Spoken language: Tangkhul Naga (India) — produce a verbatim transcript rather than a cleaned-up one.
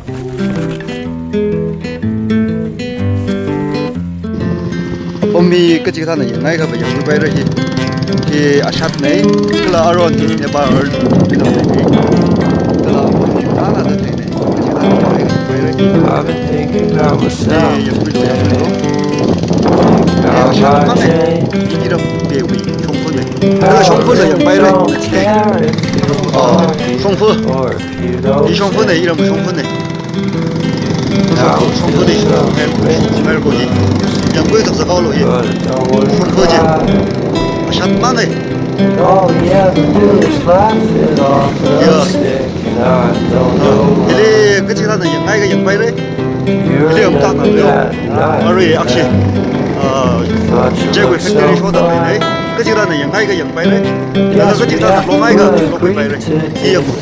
Apam mi kachikathāna yangngai kha va yangluipaira hi. Hi ashatna, kala aruihon hi Nepal arui mi lam lei. Kala apam mi thāda theina, kachikathāna yangngai kha yangpaira hi. I've been thinking about myself. Hi, yangluilu, yangluilu. Hi, ashatmana. Iram tewui shongfana. Kala shongfala yangpaira. Ah, shongfa. Hi shongfana, iram shongfana. Shongfa, shongfa hi, mer, mer ko hi. Yangkhui tak sakaolu hi. Shongfa chi. Ashatmana. Yeah. Hili kachikathāna yangngai kha yangpaira. Hili amtang na leo. Arui akshi. Ah, Jaguar factory shoda leina. Kachikathāna yangngai kha yangpaira. Kala kachikathāna longai kha lokhuipaira. Hi yanglu.